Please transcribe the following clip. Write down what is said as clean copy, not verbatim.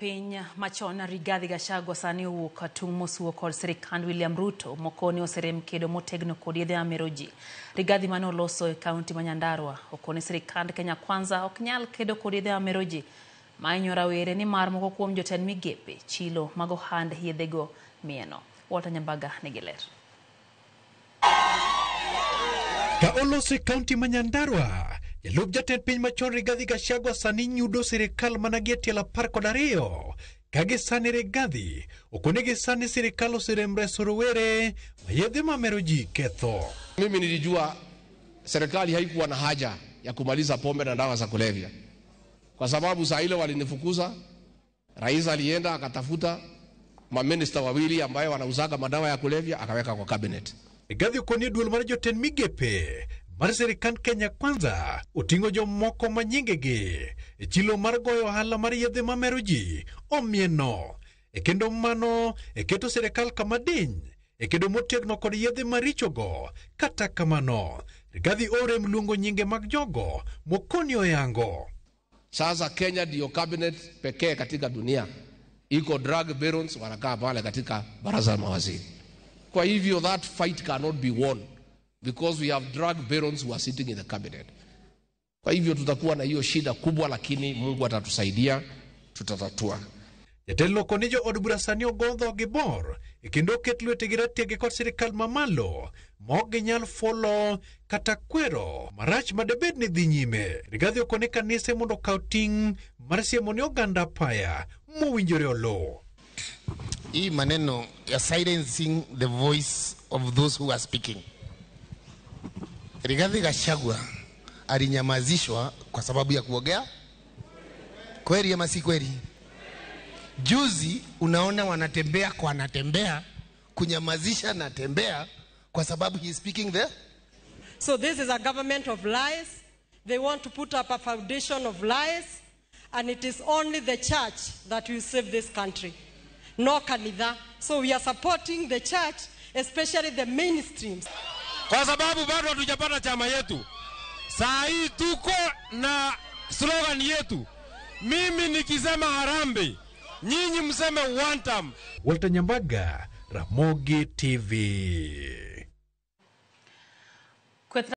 Piny machon Rigathi Gachagua sani owuok tung' mosuo kod sirikand William Ruto mokoni oserem kedo motegno kod yedhe mamero ji. Rigathi mane oloso e kaunti ma Nyandarua okoni sirikand Kenya Kwanza ok nyal kedo kod yedhe mamero ji mahinyo rawere nimar moko kuom jotend migepe chilo mag ohand yedhego mieno. Walter Nyambaga nigi ler. Ka oloso e kaunti ma Nyandarua, jalup jatend piny machon Rigathi Gachagua sani nyudo sirikal mana gi e tielo 12 ka gi sani Rigathi okone gi sani sirikal oserem reso rowere ma yedhe mamero ji ketho. Mimi nilijua serikali haikuwa na haja ya kumaliza pombe na dawa za kulevya, kwa sababu saa ile walinifukuza, rais alienda akatafuta maminista wawili ambayo wanauzaga madawa ya kulevya akaweka kwa cabinet. Rigathi okoni e duol mar jotend migepe mar sirikand Kenya Kwanza oting'o jomoko ma nyingegi e chilo mar goyo ohala mar yedhe mamero ji omieno e kendo mano e keto sirikal kama diny e kedo motegno kod yedhe marichogo. Kata kamano, Rigathi orem luongo nyinge mag jogo mokoni oyango. Sasa Kenya ndiyo cabinet pekee katika dunia iko drug barons wanakaa pale katika baraza la mawaziri. Kwa hivyo that fight cannot be won because we have drug barons who are sitting in the cabinet. Kwa hivyo tutakuwa na hiyo shida kubwa, lakini Mungu atatusaidia, tutatatua. Jatelo okoni jo od bura sani ogo dhogi bor e kendo oket lwetegi ratege kod sirikal mamalo ma ok ginyal fuolo kata kwero marach madebed ni dhi nyime. Rigathi okone kanise mondo okaw ting' mar siemo ne oganda apaya mowinjore oluw. Hii maneno ya silencing the voice of those who are speaking. Rigathi Gachagua alinyamazishwa kwa sababu ya kuongea kweli ama si kweli? Juzi unaona wanatembea kwa anatembea kunyamazisha natembea kwa sababu he is speaking the So this is a government of lies. They want to put up a foundation of lies, and it is only the church that will save this country. No kanitha. So we are supporting the church, especially the mainstreams. Kwa sababu bado hatujapata chama yetu. Saa hii tuko na slogan yetu. Mimi nikisema harambee, nyinyi mseme one term. Walter Nyambaga, Ramogi TV.